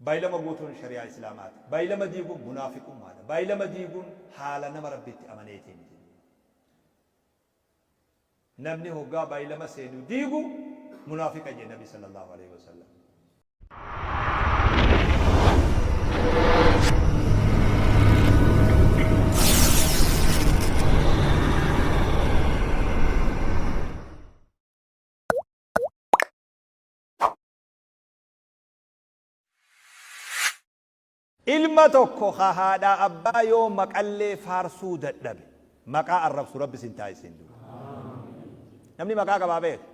Baylama guutuun shari'aa Islaamaati. Baylama diiguun munaafiqummaadha. Baylama diiguun haala nama Rabbitti amaneetii miti. Namni hoggaa baylama seenu diigu munaafiqa jedhe Nabi sallallahu aleyhi wasallam. Ilma tokko ka haadhaa abbaa yoo maqallee faarsuu dadhabe maqaa arrabsu Rabbi sin taasisin duuba. Namni maqaa qabaa beeka.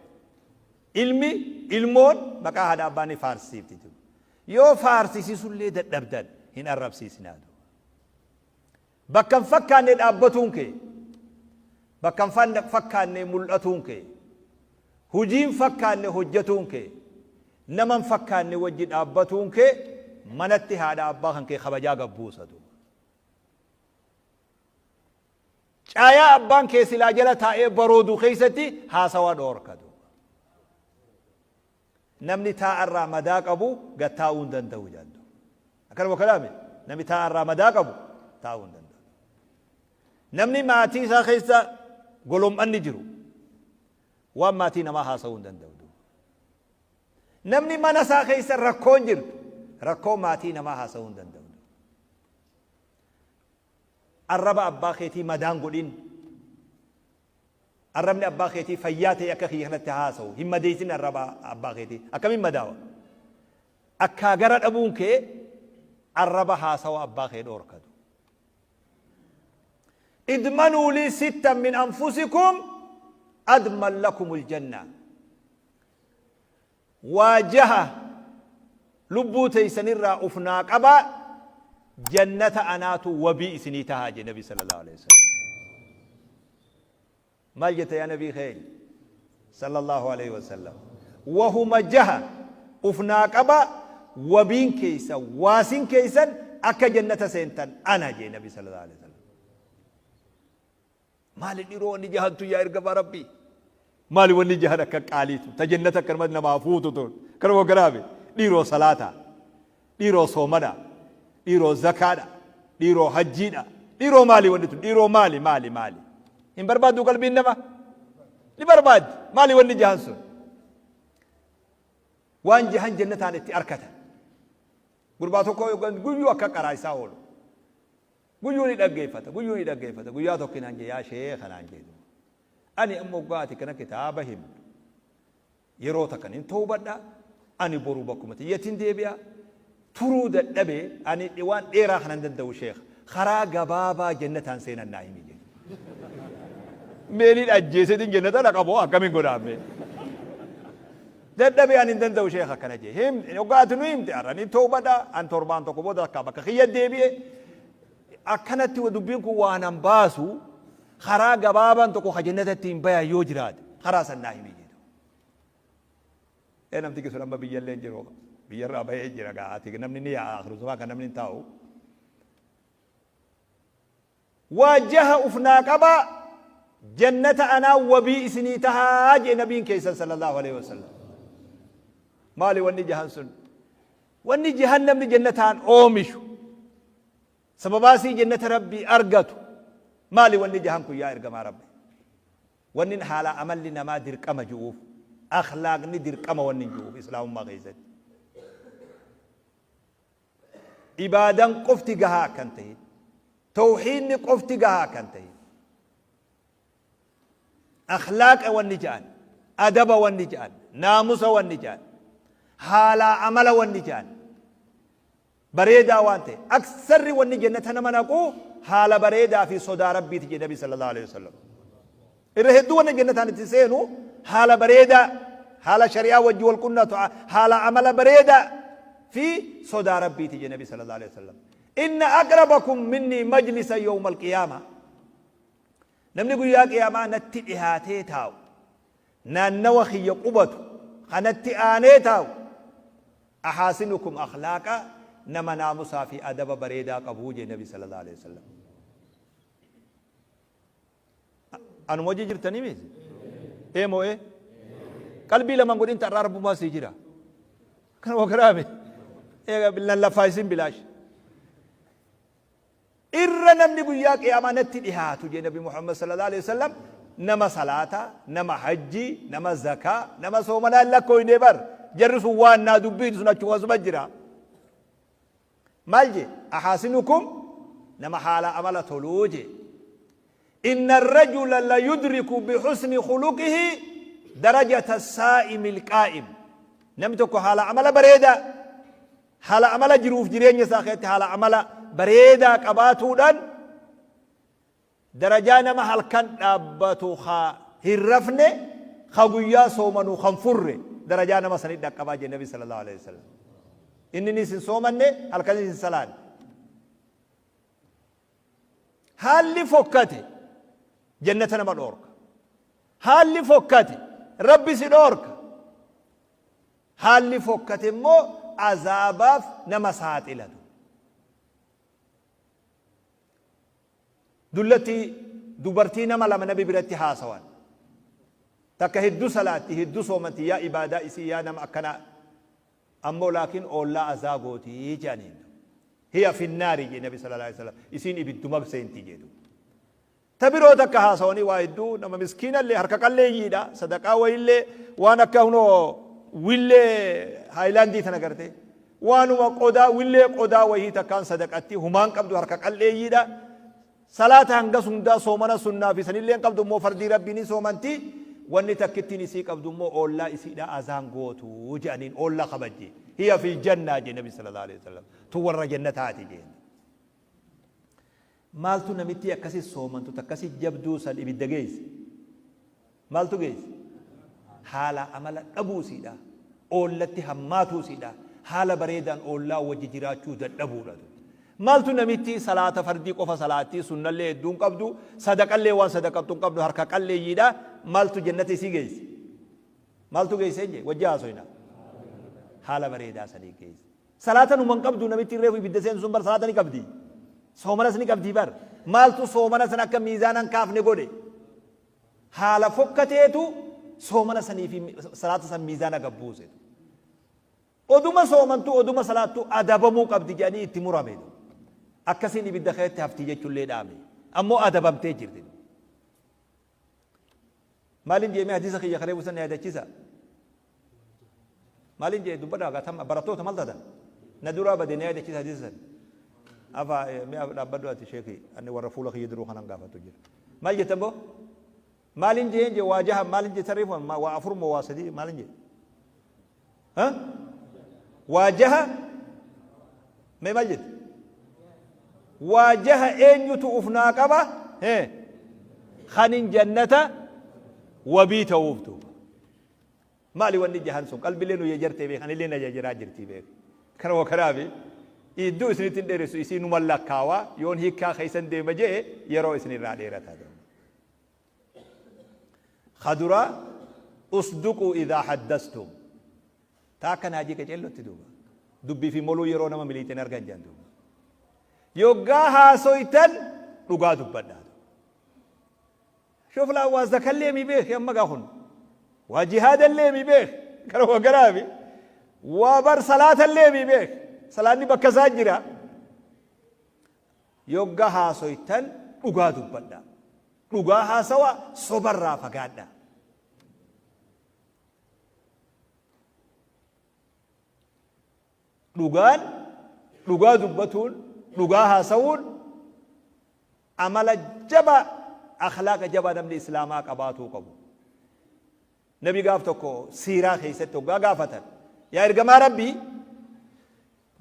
Ilmi ilmoon maqaa haadha abbaa ni faarsisiifti duuba. Yoo faarsisiisullee dadhabdan hin arrabsiisinaa duuba. Bakka hin fakkaanne dhaabbatuun kee, bakka hin fakkaanne mul'atuun kee, hujii hin fakkaanne hojjatuun kee, nama hin fakkaanne wajji dhaabbatuun kee manatti haadha abbaa kan kee kabajaa gad buusa duuba. Caayaa abbaan kee silaa jala taa'ee baroodu keessatti haasawa dhoorka duuba. Namni taa'a irraa madaa qabu gad taa'uu hin danda'u jedhan duuba. Akkanuma kalaame namni taa'a irraa madaa qabu taa'uu hin danda'u. Namni maatii isaa keessa golom'anni jiru waan maatii namaa haasa'uu hin danda'u duuba. Namni mana isaa keessa rakkoon jirtu rakkoo maatii namaa haasa'uu hin danda'u. Arraba abbaa keetii madaan godhin. Arrabni abbaa keetii fayyaa ta'ee akka kiyya kanatti haasawu hin madeessin arraba abbaa keetii akkamiin madaawa? Akkaa gara dhabuun kee arraba haasawa abbaa kee dhoorkatu. Idmanuu lii sittan min anfusikum adman lakumul janna. Waa jaha lubbuu teeysanirraa uf naa qabaa jannata anaatu wabii isinii tahaa jee nabi sallallahu alaihi wasallam. Maal jetta yaa nabii keenya sallallahu alaihi wasallam? Wahuma jaha uf naa qabaa wabiin keeysan waasin keeysan akka jannata seentan ana jee nabi sallallahu alaihi wasallam. Maali dhiroo wanni jahantu yaa ergamaa Rabbii? Maali wanni jahan akka qaaliitu ta jannata akkanumatti namaa fuutu tun kanuma garaabe dhiiroo salaata dhiiroo soomana dhiiroo zakaadha dhiiroo hajjiidha dhiiroo maali wanni tun dhiiroo maali maali maali hin barbaaddu qalbiin nama ni barbaaddi maali wanni jahan sun waan jahan jannataan itti arkatan gurbaa tokko guyyuu akka qaraa isaa oolu Guyyuu ni dhaggeeffata, guyyuu ni dhaggeeffata. Guyyaa tokko naan jee yaa sheekha naan jee duuba. Ani amma hoggaa ati kana kitaaba himtu yeroo takka nin towbadha, ani boru bakkuma tiyyattin deebi'a. Turuu dadhabe ani waan dheeraa kana hin danda'u sheekha. Karaa gabaabaa jannataan seenan naa himi jee. Meeliin ajjeeseetiin jannata dhaqa moo akkamiin godhaa mee? Dadhabe ani hin danda'u sheekha akkana jee. Him hoggaa ati nu himte har'a ni towbadha an torbaan tokko booda takka bakka kiyya deebi'e. Akkanatti dubbiin kun waa nan baasu karaa gabaabaan tokko ka jannata ittiin bayan yoo jiraate karaa san naa himi jedhu. Ee namtichi sun amma biyyallee hin jiru biyyarraa bahee jira gaa ati namni ni yaa'a akhiru kan namni hin taa'u. Waa jaha uf naa qabaa jannata anaa wabii isinii tahaa jee nabiin keessan sallallahu alaihi wasallam. Maali wanni jahan sun? Wanni jahan namni jannataan oomishu sababaa sii jannata rabbii argatu maali wanni jahan kun yaa ergamaa rabbi? Wanni haala amalli namaa dirqama ju'uuf akhlaaqni dirqama wanni ju'uuf islaamummaa keessatti. Ibaadan qofti gahaa akka hin tahin. Tawhiidni qofti gahaa akka hin tahin. Akhlaaqa wanni ja'an, adaba wanni ja'an, naamusa wanni ja'an, haalaa amala wanni ja'an bareedaa waan ta'e. Aksarri wanni jannata nama naqu haala bareedaa fi sodaa Rabbiiti jedhe Nabi sallallahu alaihi wasallam. Irra hedduu wanni jannataan itti seenu haala bareedaa, haala shari'aa wajji wal qunnatu, haala amala bareedaa fi sodaa Rabbiiti jedhe Nabi sallallahu alaihi wasallam. Inna aqrabakum minni majlisa yawmal qiyaama. Namni guyyaa qiyaamaa natti dhihaatee taa'u, naannawa kiyya qubatu, kanatti aanee taa'u, ahaasinukum akhlaaqa nama naamusaa fi adaba bareedaa qabu jedhe Nabi sallallahu alaihi wasallam. Anuma hojii jirtanii miti? Ee moo ee? Qalbii lamaan godhin ta'arraa rabbumaa sii jira. Kana wakaraame. Eega nan laffaayisin bilaash. Irra namni guyyaa qiyaamaa natti dhihaatu jee Nabi Muhammad sallallahu alaihi wasallam nama salaataa, nama hajjii, nama zakaa, nama soomanaa hin lakkooyne bar. Jarri sun waan naa dubbiin sun achuma asuma jira. Maal jee? Ahaasinukum nama haala amala toluu jee. Inna arrajula la yudriku bihusni khuluqihi darajata saa'imi alqaa'im. Namni tokko haala amala bareedaa haala amala jiruuf jireenya isaa keessatti haala amala bareedaa qabaatuudhaan darajaa nama halkan dhaabbatu ka hin rafne ka guyyaa soomanu kan furre darajaa nama sanii dhaqqabaa jee Nabi sallallahu alaihi wasallam. Inninis hin soomanne halkanis hin salaanne. Haalli fokkate jannata nama dhoorka. Haalli fokkate Rabbi si dhoorka. Haalli fokkate immoo azaabaaf nama saaxilatu. Dullatti dubartii nama lama nabi biratti haasawan. Takka hedduu salaatti, hedduu soomanti, yaa ibaadaa isii yaa nama akkanaa. Ammoo laakiin oollaa azaa gooti jedhaniin. Hiya finnaari jedhe nabi sallallahu alaihi wasallam. Isiin ibidduma seenti jedhu. Ta biroo takka haasawanii waa hedduu nama miskiinallee harka qalleeyyiidha. Sadaqaa wayillee waan akka hunoo willee haayilaandii tana gartee. Waanuma qodaa willee qodaa wayii takkaan sadaqatti humaan qabdu harka qalleeyyiidha. Salaata hangas hundaa soomana sunnaa fi sanillee hin qabdu immoo fardii Rabbii ni soomanti. Wanni takkittiin isii qabdu immoo oollaa isiidha azaan gootu jedhaniin oollaa kabajji. Hiya fil jannaa jedhe Nabi sallallahu alaihi wasallam. Tun warra jannataati jeen. Maaltu namittii akkasi soomantu takkasi jabduu san ibidda geesse? Maaltu geesse? Haala amala dhabuu isiidha. Oollatti hammaatuu isiidha. Haala bareedaan oollaa wajji jiraachuu dadhabuudha. Maaltu namittii salaata fardii qofa salaattii sunnallee hedduu hin qabdu sadaqallee waan sadaqattu hin qabdu harka qalleeyyiidha. Maaltu jannata isii geesse? Maaltu geesse jee? Wajji haasoyna. Haala bareedaa sanii geesse. Salaata numa hin qabdu namittiin reefu ibidda seentu sun bar salaata ni qabdi. Soomanas ni qabdi bar. Maaltu soomana san akka miizaana hin kaafne godhe? Haala fokkateetu soomana sanii fi salaata san miizaana gad buuse. Oduma soomantu oduma salaattu adabamuu qabdi jedhanii itti murame. Akkasiin ibidda keessatti hafti jechuullee dhaame. Ammoo adabamtee jirti. Maalin jeemee hadiisa kiyya kalee busan yaadachiisa. Maalin jee dubbadhaa gaatama barattoota maal taatan? Na duraa bade na yaadachiisa hadiisa san. Afa mi'a dhaabbadhu ati sheekii ani warra fuula kiyya duruu kanan gaafatu jira. Maal jettan boo? Maalin jeen jee waa jaha maalin jee sarriif waa afur moo waa sadii maalin jee? Waa jaha mee maal jette? Waa jaha eenyutu uf naa qaba? Kanin jannata wabii ta'uuf duuba. Maali wanni jahan sun qalbilee nu jejartee beek anillee na jejaraa jirtii beek. Kanuma kanaafi iddoo isinitti hin dheeressu isii numan lakkaawaa yoon hiikkaa keessan deema je'e yeroo isin irraa dheerata. Ka duraa usduquu idhaa haddastum. Ta akka naajii qaceellotti duuba. Dubbii fi moluu yeroo nama miliixeen argan jedhan duuba. Yoggaa haasoytan dhugaa dubbadhaa. Shuf laa waa zakallee mi beeki amma gaa kun. Waa jihaadallee mi beeki. Kana garaafi. Waa bar salaatallee mi beeki. Salaanni bakka isaa jira. Yogga haasoytan dhugaa dubbadhaa. Dhugaa haasawaa, sobarraa fagaadhaa. Dhugaan, dhugaa dubbatuun, dhugaa haasawuun amala jabaa, akhlaaqa jabaa namni Islaamaa qabaatuu qabu. Nabi gaaf tokko siiraa keessatti hoggaa gaafatan, yaa ergamaa Rabbii,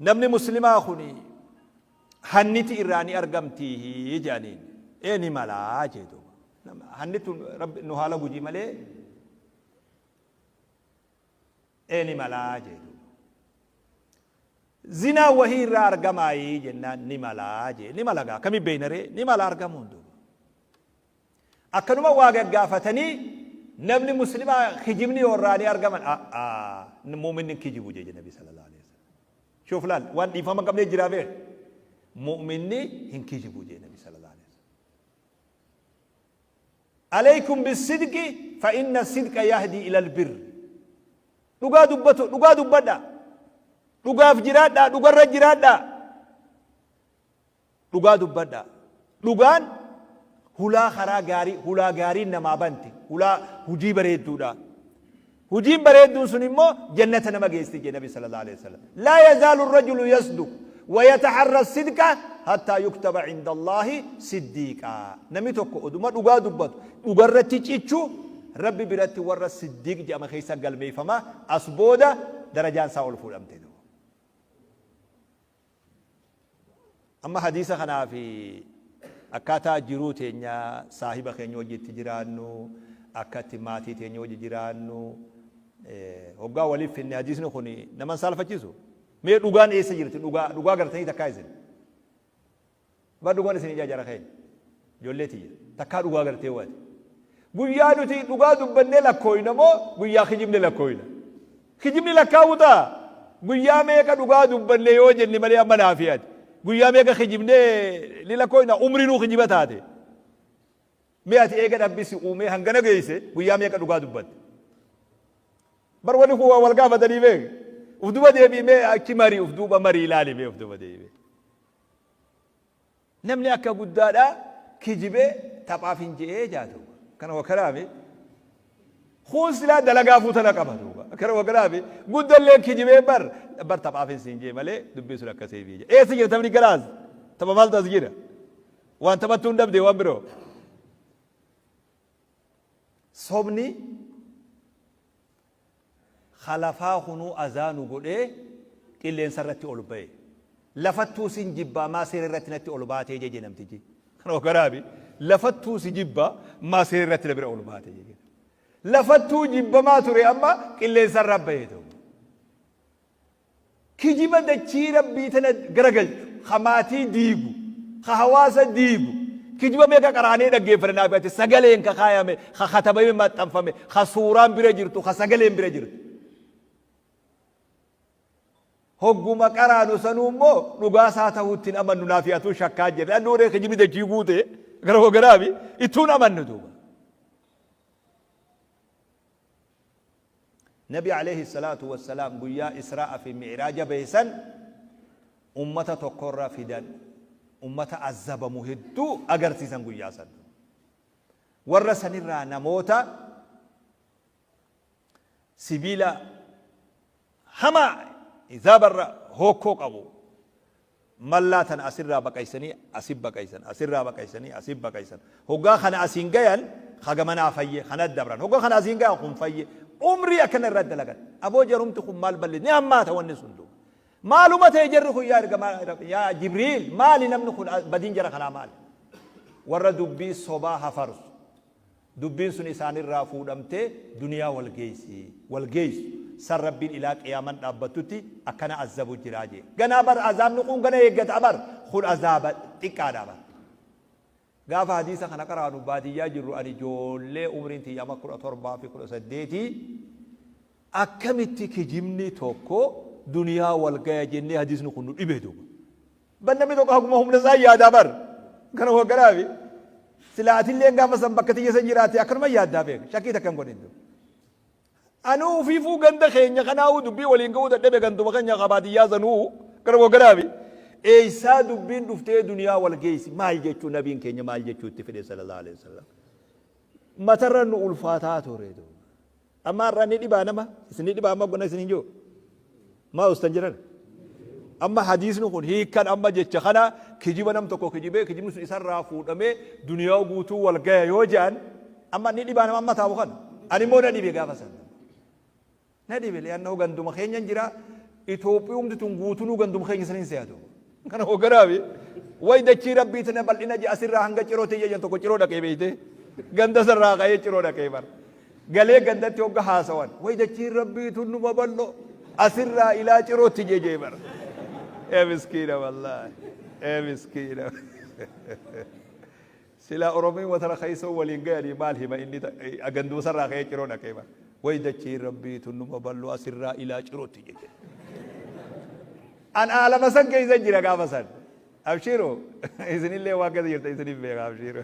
Namni muslimaa kuni hanniti irraa ni argamtii jedhaniin. Ee ni malaa jee duuba. Hanni tun rabbi nu haala gujii malee ee ni malaa jee duuba. Zinaa wahii irraa argamaayii jennaan ni malaa jee ni mala gaa akkami beeyna ree ni mala argamuun duuba. Akkanuma waa gaggaafatanii namni muslimaa kijibni yoo irraa ni argaman a'aa mu'minni hin kijibu jeje nabi sallallahu alaihi wasallam. Shuuf laal waan dhiifama hin qabnee jiraa beek mu'minni hin kijibu jee nabi sallallahu alaihi wasallam. Alaykum bisidqi fa inna sidqa yahdi ila albirri. Dhugaa dubbatu dhugaa dubbadha. Dhugaaf jiraadhaa, dhugarra jiraadhaa. Dhugaa dubbadhaa. Dhugaan hulaa karaa gaarii, hulaa gaariin namaa banti. Hulaa hujii bareedduudha. Hujiin bareedduun sun immoo jannata nama geessti jee Nabi sallallahu alaihi wasallam. Laa yazaalu rajulu yasduq wa yataharra sidqa hattaa yuktaba inda Allaahi siddiiqa. Namni tokko oduma dhugaa dubbatu, dhugarratti cichu, Rabbi biratti warra siddiiq jedhama keessa galmeeffama, as booda darajaan isaa ol fuudhamte. Amma hadiisa kanaa fi akkaataa jiruu teenya saahiba keenya wajji itti jiraannu, akka itti maatii teenya wajji jiraannu, hoggaa waliif finne hadiisni kun nama hin saalfachiisu? Mee dhugaan eessa jirti? Dhugaa dhugaa gartanii takkaa isin? Bar dhugaan isin ijaa jara keenya. Ijoollee tiyya. Takkaa dhugaa gartee waati. Guyyaa nuti dhugaa dubbannee lakkooyna moo guyyaa kijibne lakkooyna? Kijibni lakkaa'uu ta'a. Guyyaa meeqa dhugaa dubbanne yoo jenne malee amma naafi ati. Guyyaa meeqa kijibnee ni lakkooyna umrinuu kijiba taate. Mee ati eega Rabbi si uumee hangana geeyse guyyaa meeqa dhugaa dubbatte? Bar wani kun waa wal gaafatanii beek. Uf duba deebi'i mee achi marii uf duuba marii ilaali mee uf duba deebi'i. Namni akka guddaadha kijibee taphaaf hin je'ee jaa duuba. Kana wakalaami. Kun silaa dalagaafuu tana qaba duuba. Kana wakalaami. Guddallee kijibee bar bar taphaaf hin siin jee malee dubbii sun akkasii fi jee. Eessa jira taphni galaas? Tapha maaltu as jira? Waan taphattuu hin dhabde waan biroo. Sobni ka lafaa kunuu azaa nu godhee qilleensa irratti ol ba'e. Lafattuu sin jibbaa maa seera irratti natti ol baatee jeje namtichi. Kana ogaraabi lafattuu si jibbaa maa seera irratti na bira ol baatee jeje. Lafattuu jibbamaa ture amma qilleensa irra ba'e ta'u. Kijiba dachii Rabbii tana garagalchu, ka maatii diigu, ka hawaasa diigu, kijiba meeqa qaraanee dhaggeeffanna naaf ati sagaleen ka kaayame, ka katabamee maxxanfame, ka suuraan bira jirtu, ka sagaleen bira jirtu. Hogguma qaraanu sanuu immoo dhugaa isaa ta'uutti hin amannu naaf atuu shakkaa jirra. Annuu ree kijibni dachii guute gara hogaraafi ittuun amannu duuba. Nabi aleyhi salaatu wassalaam guyyaa Israa'a fi Mi'raaja bahe san ummata tokkorra fidan, ummata azzabamu hedduu agarsiisan guyyaa san. Warra sanirraa namoota sibiila hamaa izaabarra hookkoo qabu Mallaa tana asirraa baqaysanii asi baqaysan, asirraa baqaysanii asi baqaysan. Hoggaa kana asiin gayan ka gamanaa fayye, kana dabran. Hoggaa kana asiin gayan kun fayye. Umrii akkana irra dalagan. Aboo jarumti kun maal balleesse? Ni hammaata wanni sun duuba. Maaluma ta'e jarri kun yaa ergamaa yaa Jibriil maali namni kun badiin jara kanaa maali? Warra dubbii sobaa hafarsu. Dubbiin sun isaanirraa fuudhamtee duniyaa wal geeysi, wal geeysu, san Rabbiin ilaa qiyaaman dhaabbattutti akkana azzabu jiraa jee. Ganaa bar azaabni kun gana eeggata bar, kun azaaba xiqqaadha bar. Gaafa hadiisa kana qaraanu baadiyyaa jirru ani ijoollee umriin tiyya ama 17 fi 18 akkamitti kijibni tokko duniyaa wal gaya jennee hadiisni kun nu dhibe duuba. Bar namni tokko haguma humna isaa yaadaa bar. Kana hogganaafi. Silaa atilleen gaafa san bakka tiyya san jiraate akkanuma yaaddaa beeka. Shakkii takka hin godhin. Anuu ufiifuu ganda keenya kanaa'uu dubbii waliin ga'uu dadhabe ganduma keenya ka baadiyyaa sanuu kana hogganaafi. Eessaa dubbiin dhuftee duniyaa wal geessi maal jechuu nabiin keenya maal jechuu itti fedhe sallallahu alaihi wasallam. Matarra nu ulfaataa ture. Amma har'a ni dhibaa nama isin ni dhibaa amma gona isin hin jiru. Maa ustan jiran. Amma hadiisni kun hiikkan amma jecha kana kijiba nam tokko kijibee kijibni sun isarraa fuudhamee duniyaa guutuu wal gaya yoo jedhan amma ni dhibaa nama amma taa'u kana. Ani immoo na dhibe gaafa sana. Na dhibe li'annahu ganduma keenya jira Itoophiyumti tun guutunuu ganduma keenya saniin se'atu. Kana hogganaafi way dachii rabbii tana bal'ina je asirraa hanga ciroo tiyya jan tokko ciroo dhaqee beeyte ganda sarraa ka'ee ciroo dhaqee bar. Galee gandatti hogga haasawan way dachiin rabbii tun numa bal'oo asirraa ilaa cirootti jee jee bar. Ee miskiina wallaahi ee miskiina. Silaa Oromiin watara keessa waliin gayanii maal hima inni ganduma sarraa ka'ee ciroo dhaqee bar. Way dachiin rabbii tun numa bal'oo asirraa ilaa cirootti jee jee. An aalama san keessa jira gaafa san. Abshiru isinillee waan keessa jirta isiniif beeka abshiru.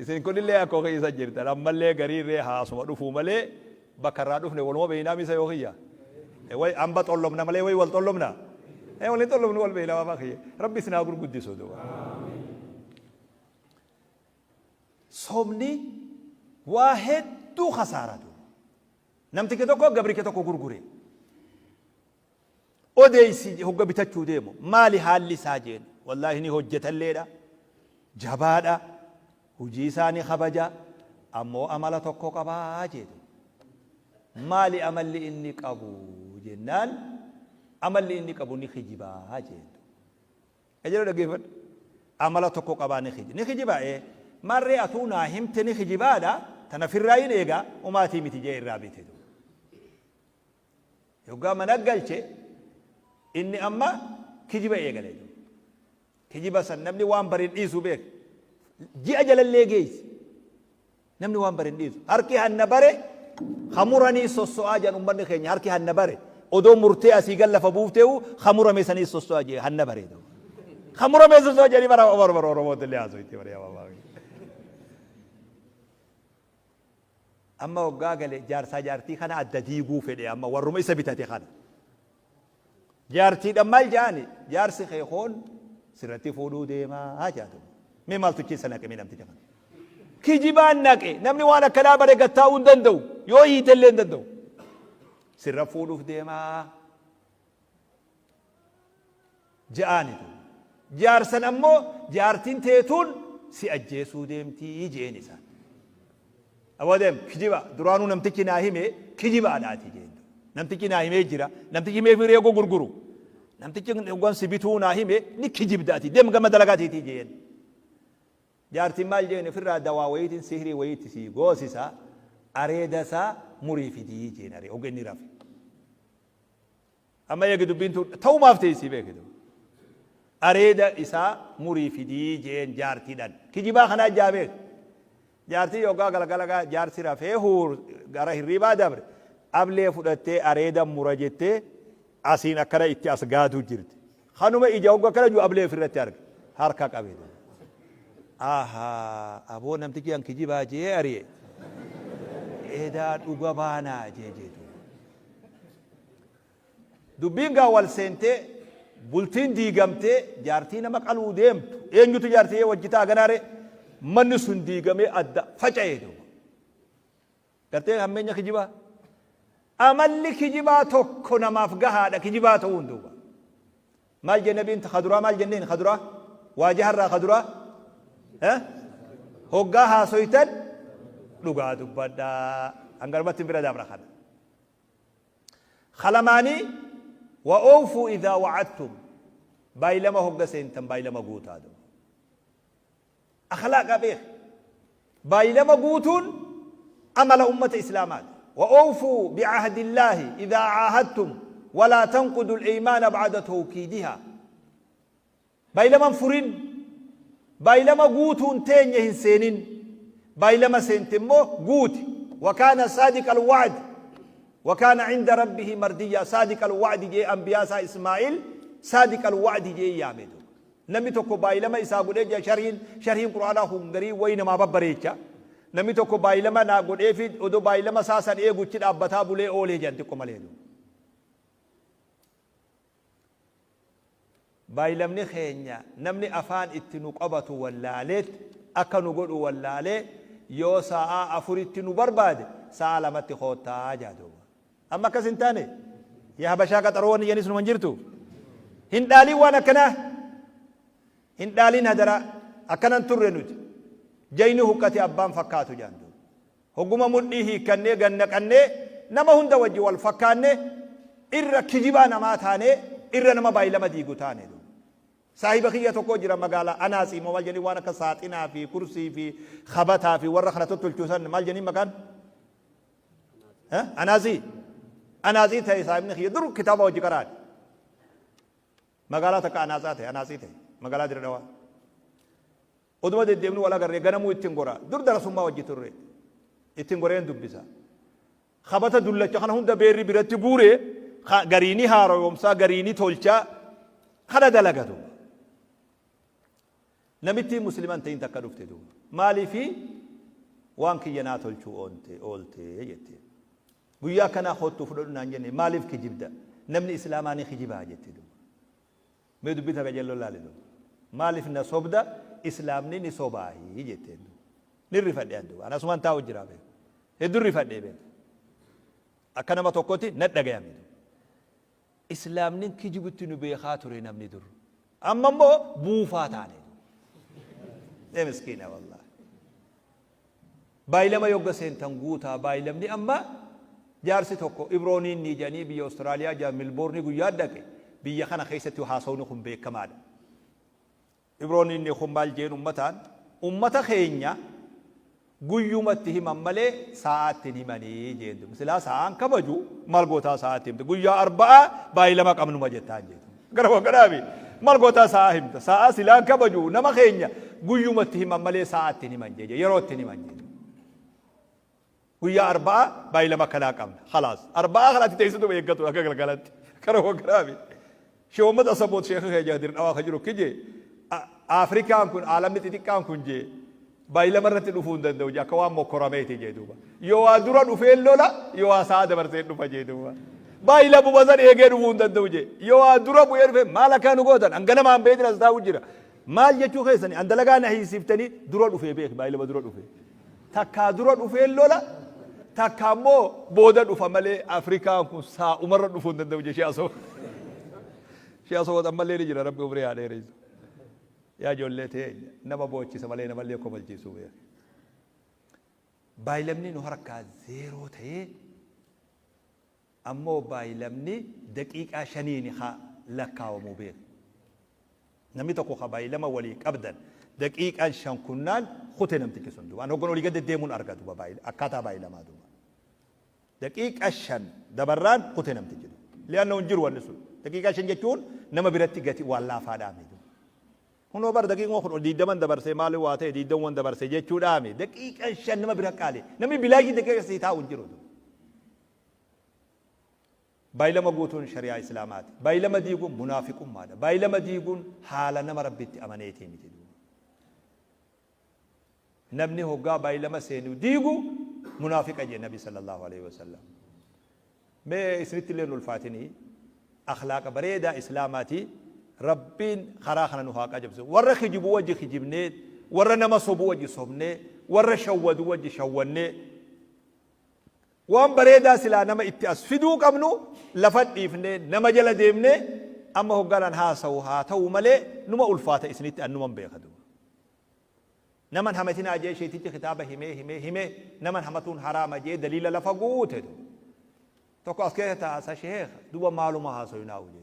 Isin kunillee akkoo keessa jirtan ammallee gariirree haasuma dhufuu malee Bakka irraa dhufne waluma beeynaa misa yoo kiyya. Way amba xollomna malee way wal xollomna. Waliin xollomnu wal beeyna baabaa kiyya. Rabbi isin haa gurguddisu duuba. Sobni waa hedduu kasaara duuba. Namtichi tokko gabricha tokko gurgure. Odeeysi hogga bitachuu deemu maali haalli isaa jeen. Wallaahi ni hojjetalleedha. Jabaadha. Hujii isaa ni kabaja. Ammoo amala tokko qabaa jeetu. Maali amalli inni qabu jennaan amalli inni qabu ni kijibaa jeen. Qajeeloo dhaggeeffadhu. Amala tokko qabaa ni kijiba. Ni kijibaa ee. Maarree atuu naa himte ni kijibaadha. Tana firraayin eegaa umaatii miti jee irraa bite. Yoggaa mana galche inni amma kijiba eegale. Kijiba san namni waan bare hin dhiisu beek. Ji'a jalallee geessi. Namni waan bare hin dhiisu. Harki hanna bare hamuranii sosso'aa jedhan ummanni keenya harki hanna bare. Odoo murtee asii gal lafa buufteewu hamurame sanii sosso'aa jee hanna bare. Hamurame sosso'aa jedhanii bara bara bara Oromootti illee haasoo itti bara yaa baabaa. Amma hoggaa gale jaarsaa jaartii kana adda diiguu fedhe amma warruma isa bitate kana. Jaartiidhaan maal jedhani jaarsi kee koon sirratti fuudhuu deemaa jedha. Mee maaltu keessa naqe mee namticha kana. Kijibaan naqe namni waan akkanaa bare gattaa'uu hin danda'u yoo hiitellee hin danda'u. Sirra fuudhuuf deemaa. Ja'aani duuba. Jaarsan ammoo jaartiin teetuun si ajjeesuu deemtii je'een isaan. Aboo deem kijiba duraanuu namtichi naa hime kijibaadhaati jeen. Namtichi naa himee jira. Namtichi himee fi reegoo gurguru. Namtichi hoggan si bituu naa hime ni kijibdaati deem gama dalagaa teetii jeen. Jaartiin maal jeen ofirraa dawaa wayiitiin sihrii wayiitti sii goosisa areeda isaa murii fidii jeen aree hogga inni rafe. Amma eegi dubbiin tun ta'umaaf teessii beeki duuba. Areeda isaa murii fidii jeen jaartiidhaan. Kijibaa kanaa jaa beeki. Jaartiin yoggaa galgala gaa jaarsi rafee huur gara hirriibaa dabre ablee fudhattee areeda mura jettee asiin akkana itti as gaaduu jirti. Kanuma ija hogga akkana jiru ablee ofirratti arge. Harka qabe duuba. Ahaa aboo namtichi an kijibaa jee ari'e. Edaa dhuga baanaa jee jee duuba. Dubbiin gaa wal seentee bultiin diigamtee jaartii nama qaluu deemtu eenyutu jaartii wajji ta'a ganaare manni sun diigamee adda faca'ee duuba. Gartee hammeenya kijibaa. Amalli kijibaa tokko namaaf gahaadha kijibaa ta'uun duuba. Maal jenne nabiin kaduraa maal jenneen kaduraa waajaharraa kaduraa hoggaa haasoytan dhugaa dubbadhaa hangarumatti bira dabra kana. Khalamaanii wa oofuu idhaa wa'adtum baay'ilama hogga seentan baay'ilama guutaa duuba. Akhlaaqa beek. Baay'ilama guutuun amala ummata islaamaati. Wa oofuu bi'ahdillaahi idhaa caahadtum walaa tanqudu al-aymaana ba'da tawkiidihaa. Baylama hin furin. Baylama guutuun teenya hin seenin. Baylama seente immoo guuti. Wakaana saadiqa alwa'di. Wakaana cinda rabbihi mardiyyaa. Saadiqa alwa'di jee anbiyaa isaa Ismaa'il saadiqa alwa'di jee yaame duuba. Namni tokko baylama isaa godhee jira sharhiin sharhiin qur'aanaa kun garii wayi namaa babbareecha. Namni tokko baylama naa godheefi odoo baylama isaa san eeguchi dhaabbataa bulee oolee jedhan xiqqo malee duuba. Baaylamni keenya namni afaan itti nu qabatu wallaaleet akka nu godhu wallaalee yoo saa'aa afuritti nu barbaade saa'aa lamatti koottaa jaa duuba. Amma akkas hin taane yaa habashaa qaxaroo wanni jedhanis numa hin jirtu. Hin dhaaliin waan akkanaa. Hin dhaaliin hadaraa. Akkanan turre nuti. Jayni huqqate abbaan fakkaatu jaan duuba. Hogguma mudhii hiikkannee gad naqannee nama hunda wajji wal fakkaanne irra kijibaa namaa taanee irra nama baaylama diigu taane duuba. Saahiba kiyya tokko jira magaala Anaatsii moo maal jedhanii waan akka saaxinaa fi kursii fi kabataa fi warra kana tottolchu san maal jedhanii maqaan? Anaatsii. Anaatsii ta'e saahibni kiyya dur kitaaba wajji qaraane. Magaalaa takka anaatsaa ta'e anaatsii ta'e magaalaa Dire Dhawaa. Oduma deddeemnu wal agarree ganamuu ittin gora. Dur darasummaa wajji turre. Ittin goreen dubbisa. Kabata dullacha kana hunda beerri biratti guure garii ni haaroyomsaa garii ni tolchaa kana dalaga duuba. Namittiin muslima hin ta'in takka dhufte duuba. Maaliifi waan kiyya naa tolchuu oolte jetteen. Guyyaa akkanaa koottuu fudhadhu naan jenne, maaliif kijibda? Namni Islaamaa ni kijibaa jette duuba. Mee dubbii tana qajeelloo laali duuba. Maaliif na sobda? Islaamni ni sobaahi jetteen duuba. Nin rifadhe an duuba. An asumaan taa'u jiraa beeku. Hedduun rifadhee beeku. Akka nama tokkotti na dhagayame duuba. Islaamnin kijibutti nu beekaa ture namni dur. Amma immoo buufaa taane duuba. Ee miskiina wallaahi. Baayilama yogga seentan guutaa baayilamni amma jaarsi tokko Ibroo Niinnii jedhanii biyya Australia jaa Milboorni guyyaa dhaqe biyya kana keessatti haasawni kun beekamaadha. Ibroo Niinnii kun maal jeen ummataan ummata keenya guyyumatti himan malee saa'aatti hin himanii jeen dubi silaa saa'aan kabaju maal gootaa saa'aatti himte guyyaa arba'aa baayilama qabnuma jettaan jeetu. Gara wagganaami maal gootaa sa'aa himta sa'aa silaan kabaju nama keenya guyyumatti himan malee sa'aatti hin himan jeje yerootti hin himan jeje. Guyyaa arba'aa baay'ilama akkanaa qabna khalaas arba'aa kanatti teessitu eeggatu akka galgalatti gara wagganaami. Sheewommad Asaboot sheekha keenya dirdhawaa ka jiru kije Afrikaan kun aalamni xixiqqaan kun jee Baay'ilama irratti dhufuu hin danda'u jee akka waan mokkorameeti jee duuba. Yoo waa dura dhufee lola yoo waa sa'a dabarsee dhufa jee duuba. Baay'ilamuma san eegee dhufuu hin danda'u jee. Yoo waa dura bu'ee dhufe maal akka nu gootan an ganamaan beetin as taa'u jira. Maal jechuu keessani an dalagaa na hiisiftanii dura dhufee beeki baay'ilama dura dhufee. Takkaa dura dhufee lola takkaa immoo booda dhufa malee Afrikaan kun saa'umarra dhufuu hin danda'u jee shee asoo. Shee asoo ammallee ni jira rabbi umrii haa dheeressu. Yaa ijoollee teenya nama boochisa malee namallee kofalchiisuu beeki. Baaylamni nu harkaa zeeroo ta'ee ammoo baaylamni daqiiqaa shaniini ka lakkaawamu beeki. Namni tokko ka baaylama walii qabdan daqiiqaan shan kunnaan kute namtichi sun duuba. An hoggan olii gad deddeemuun arga duuba akkaataa baaylamaa duuba. Daqiiqaa 5 dabarraan kute namtichi duuba. Li'annahu hin jiru wanni sun. Daqiiqaa 5 jechuun nama biratti gati waan laafaadhaa mi duuba. Kunoo bar daqiiquma kun 20 dabarsee maali waa ta'e 20 dabarse jechuudhaa mi. Daqiiqaan 5 nama bira qaali. Namni bilaashii daqiiqa sii taa'u hin jiru duuba. Baylama guutuun shari'aa Islaamaati. Baylama diiguun munaafiqummaadha. Baylama diiguun haala nama Rabbitti amaneetii miti duuba. Namni hoggaa baylama seenu diigu munaafiqa jee nabi sallallahu aleyhi wasallam. Mee isinitti illee hin ulfaatinii akhlaaqa bareedaa islaamaati rabbiin karaa kana nu haa qajeelchu. Warra kijibu wajji kijibnee, warra nama sobu wajji sobnee, warra shawwadu wajji shawwannee, waan bareedaa silaa nama itti as fiduu qabnu lafa dhiifnee nama jala deemnee amma hoggaan an haasawu haa ta'u malee numa ulfaata isinitti an numan beeka duuba. Naman hamatinaa jee sheeytichi kitaaba himee himee himee naman hamatuun haraama jee daliila lafa guute duuba. Tokko as keessa taa'asa sheekh duuba maaluma haasoynaa'u jee.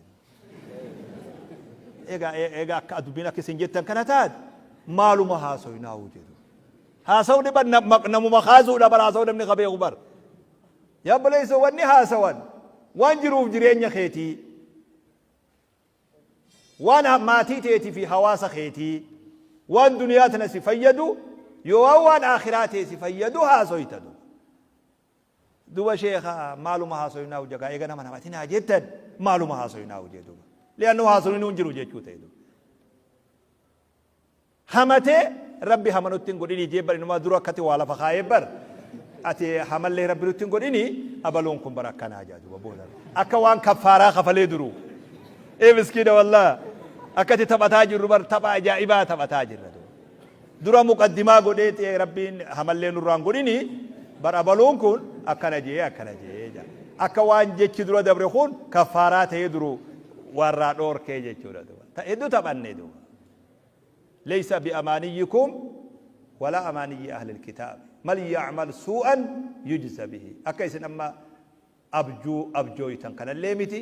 Egaa egaa akka dubbiin akka isin jettan kana taate maaluma haasoynaa'u jee duuba. Haasawni bar namuma kaasuudha bar haasawu namni ka beeku bar. Yaa obboleessa wanni haasawan waan jiruuf jireenya keetii. Waan maatii teetii fi hawaasa keetii, waan duniyaa tana si fayyadu, yookaan waan aakhiraa tee si fayyadu haasoyta duuba. Duuba sheekha maaluma haasoynaa hojjagaa eega nama namatinaa jettan maaluma haasoynaa hojjee duuba. Li'annoo haasoynuu hin jiru jechuu ta'e duuba. Hamatee Rabbi hama nutti hin godhinii jee bar inumaa dura akkati waa lafa kaayee bar ati hamallee Rabbi nutti hin godhinii abaluun kun bar akkanaa jaa duba booda akka waan kaffaaraa kafalee duruu ee miskiina wallah akkati taphataa jirru bar tapha ajaa'ibaa taphataa jirra duba dura muqaddimaa godhee ta'e Rabbiin hamallee nurraa hin godhinii bar abaluun kun akkana jee akkana jee jaa akka waan jechi dura dabre kun kaffaaraa ta'ee duru warraa dhoorkee jechuudha duba hedduu taphanne duba. Leysa bi'amaaniyyikum walaa amaaniyyi ahlil kitaabi man ya'mal suu'an yujza bihi akka isin amma abjuu abjooytan kanallee miti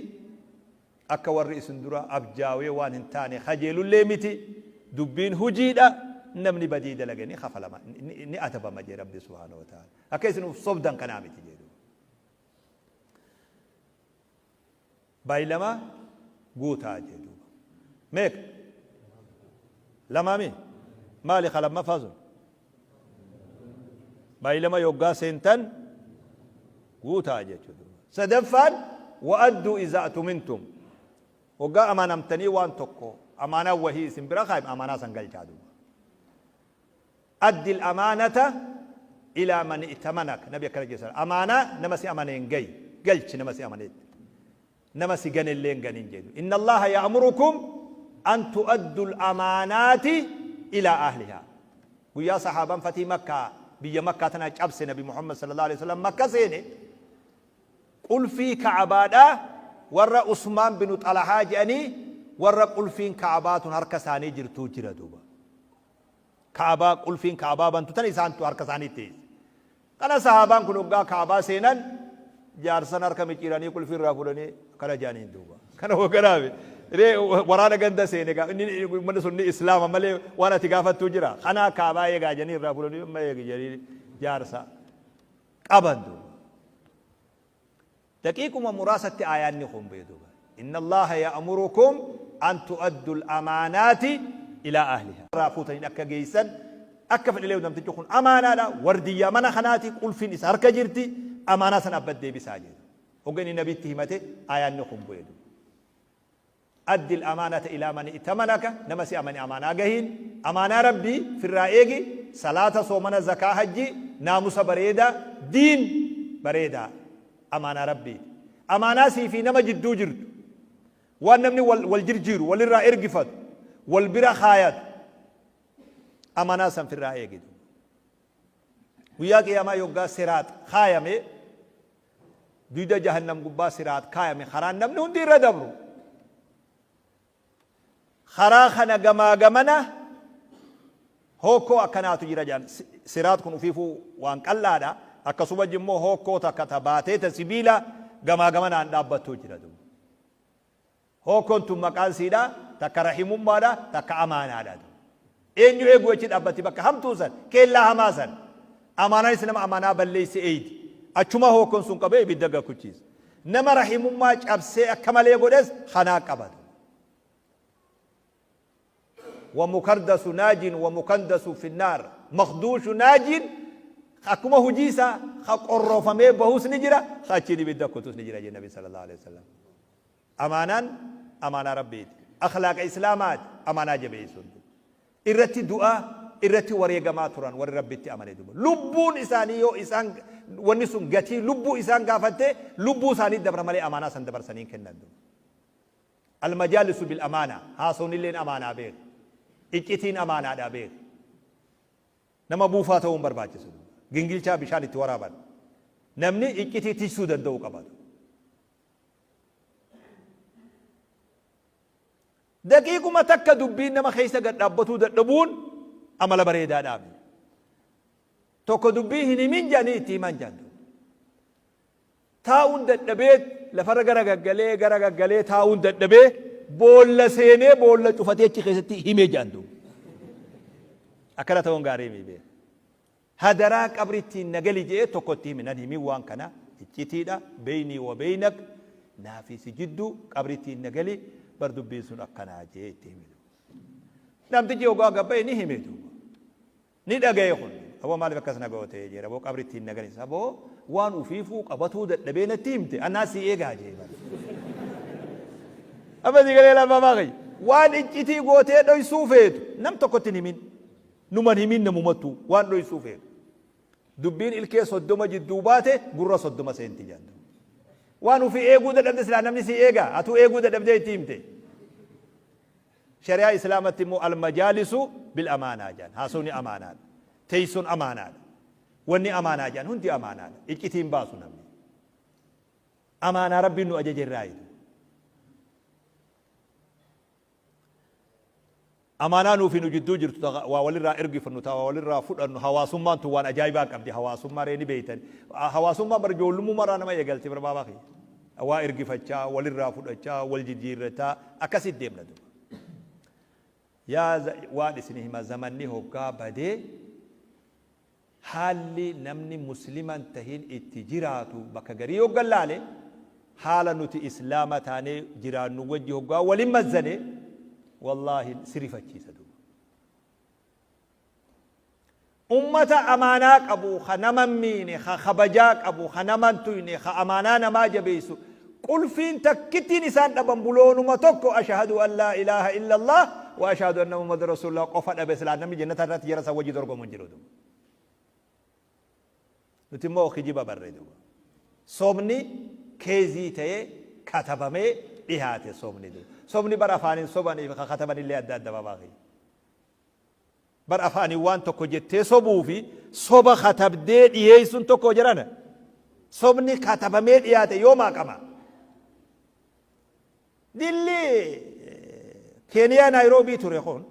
akka warri isin dura abjaawee waan hin taane kajeelullee miti dubbiin hujiidha namni badii dalage ni kafalama ni adabama jee rabbi subhaanahu wa ta'ala akka isin uf sobdan kanaa miti jee duuba Baylama guutaa jee duuba. Meeqa? Lamaami? Maali ka lammaffaa sun? Baylama yoggaa seentan guutaa jechuu duuba. Sadaffaan wa'adduu iza atumintum. Waggaa amaanamtanii waan tokko amaanaa wahii isin bira kaayame amaanaa san galchaa duuba. Addi al-amaanata ilaa man i'tamanak. Nabi akkana jedhe, amaanaa nama si amaneen gayi, galchi nama si amanetti. Nama si ganellee hin ganin jedhu. Inna Allaha ya'murukum an tu'addu al-amaanaati ilaa ahlihaa. Guyyaa sahaabaan fatii Makkaa, biyya Makkaa tana cabse, Nabi Muhammad sallallahu alaihi wasallam Makka seene, qulfii Ka'abaadhaa warra Usmaan binu Xalahaa jedhanii, warra qulfiin Ka'abaa tun harka isaanii jirtuu jira duuba. Ka'abaa, qulfiin Ka'abaa bantu tan isaantu harka isaanii teesse. Kana sahaabaan kun hoggaa Ka'abaa seenan jaarsan harka micciiranii qulfii irraa fuudhanii kana jedhaniin duuba. Kana hogganaafi ree waraana ganda seene gaa inni uummanni sun ni islaama malee waan ati gaafattuu jira. Kanaa Ka'abaa eegaa jedhanii irraa fuudhanii amma eegi jedhanii jaarsa qaban duuba. Daqiiquma muraasatti aayaanni kun bu'e duuba. Inna Allaaha ya'murukum an tu'addu al-amaanaati ilaa ahlihaa. Irraa fuutaniin akka geessan akka fedhe namtichi kun amaanaadha, wardiyyaa mana kanaati, qulfiin isa harka jirti, amaanaa san abbat deebisaa jedhe. Hogga inni nabitti himate aayaanni kun bu'e duuba. Addi al-amaanata ilaa man i'tamanaka, nama si amane amaanaa gahiin, amaanaa Rabbii firraa eegi, salaata, soomana, zakaa, hajjii, naamusa bareedaa, diin bareedaa, amaanaa Rabbiiti. Amaanaa sii fi nama jidduu jirtu, waan namni wal, wal jirjiiru, walirraa ergifatu, wal bira kaayatu, amaanaa san firraa eegi. Guyyaa qiyaamaa yoggaa siraax kaayame, Duyda jahannam gubbaa siraax kaayame, karaan namni hundi irra dabru. Karaa kana gamaa gamana hookkoo akkanaatu jira jedhan. Siraax kun ufiifuu waan qal'aadha. Akkasuma immoo hookkoo takka ta baatee ta sibiila gamaa gamanaan dhaabbattuu jira duuba. Hookkoon tun maqaan siidha takka rahimummaadha, takka amaanaadha. Eenyu eeguu achi dhaabbatti bakka hamtuu san, keellaa hamaa san? Amaanaanis nama amaanaa balleeyse eeydi. Achuma hookkoon sun qabee ibidda gakuchiisa. Nama rahimummaa cabsee akka malee godhes kanaa qabata. Wamukardasu naajin wamukandasu finnaar makduushu naajin, akkuma hujii isaa ka qorroofamee bahus ni jira, ka achiin ibidda kutus ni jira jedhe Nabi sallallahu alaihi wasallam. Amaanaan amaanaa Rabbiiti. Akhlaaqa Islaamaati amaanaa jabeessuun. Irratti du'aa, irratti wareegamaa turan warri Rabbitti amane duba. Lubbuun isaanii yoo isaan wanni sun gatii lubbuu isaan gaafatte, lubbuu isaanii dabra malee amaanaa san dabarsanii hin kennan duba. Almajaalisu bil amaanaa, haasoonilleen amaanaa beeki. Iccitiin amaanaadha beeki. Nama buufaa ta'uu hin barbaachisu. Gingilchaa bishaan itti waraaban. Namni iccitii tiksuu danda'u qaba. Daqiiquma takka dubbiin nama keessa gad dhaabbatuu dadhabuun amala bareedaadhaa miti. Tokko dubbii hin himin jedhanii itti himan jedhan. Taa'uun dadhabee lafarra gara gaggalee gara gaggalee taa'uun dadhabee boolla seenee boolla cufatee achi keessatti himee jedhan duuba. Akkana ta'uun gaarii miti beeku. Hadaraa qabrittiin na gali je'ee tokko itti hime, nan himin, waan kana iccitiidha, beynii wa beynak, naafi si jidduu, qabrittiin na gali, bar dubbiin sun akkanaa je'ee itti hime duuba. Namtichi hoggaa gad ba'e ni hime duuba. Ni dhagaye kun. Aboo, maaliif akkas na goote jedhe. Aboo, qabrittiin na gali. Aboo, waan ufiifuu qabatuu dadhabee natti himte, anaa si eegaa jee bar. Amma si galee lafa baaqi. Waan iccitii gootee dhoysuu feetu nam tokkotti hin himin. Numan himin namumattuu waan dhoysuu feetu. Dubbiin ilkee 30 jidduu baate gurra 30 seenti jedhan. Waan ufii eeguu dadhabde silaa namni si eegaa, atuu eeguu dadhabdee itti himte. Shari'aa Islaamatti immoo almajaalisu bil amaanaa jedhan. Haasawni amaanaadha. Teessoon amaanaadha. Wanni amaanaa jedhan hundi amaanaadha. Iccitiin baasu namni. Amaanaa Rabbiin nu ajaje irraa jedhu. Amaanaa nuufi nu jidduu jirtu, ta waa walirraa ergifannu, ta waa walirraa fudhannu, hawaasummaan tun waan ajaa'ibaa qabdi. Hawaasummaa ree ni beeytan. Hawaasummaan bar ijoollummaa nama eegalti bar baabaa kiyya. Waa ergifachaa, walirraa fudhachaa, wal jijjiirrataa akkasitti deemna duuba. Yaa waan isin hima, zamanni hoggaa badee haalli namni muslima hin tahin itti jiraatu bakka garii hoggan laale, haala nuti islaama taanee jiraannu wajji hoggaa walin mazzane, wallaahi si rifachiisa duuba. Ummata amaanaa qabu, ka nama hin miine, ka kabajaa qabu, ka nama hin tuyne, ka amaanaa namaa jabeessu, qulfiin takkittiin isaan dhaban buloonuma tokko, ashhadu an laa ilaaha illallah wa ashhadu anna muhammad rasulullah qofa dhabe, silaa namni jannata irratti jara san wajji dorgomu hin jiru duuba. Nuti immoo kijiba barre duuba. Sobni keezii ta'ee katabamee dhihaate sobni duuba. Sobni bar afaaniin sobanii fi ka katabanillee adda adda babaa kiyya. Bar afaaniin waan tokko jettee sobuu fi soba katabdee dhiheessuun tokko jedhana. Sobni katabamee dhiyaate yoo maaqama. Dilli Keeniyaa Naayiroobii ture kun,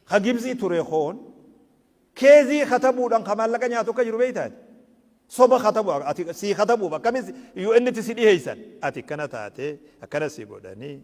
ka Gibxii ture kun, keezii katabuudhaan ka maallaqa nyaatu akka jiru beektaati. Soba katabu ati sii katabuuf akkamis UN'tti si dhiheessan ati akkana taate akkana si godhanii.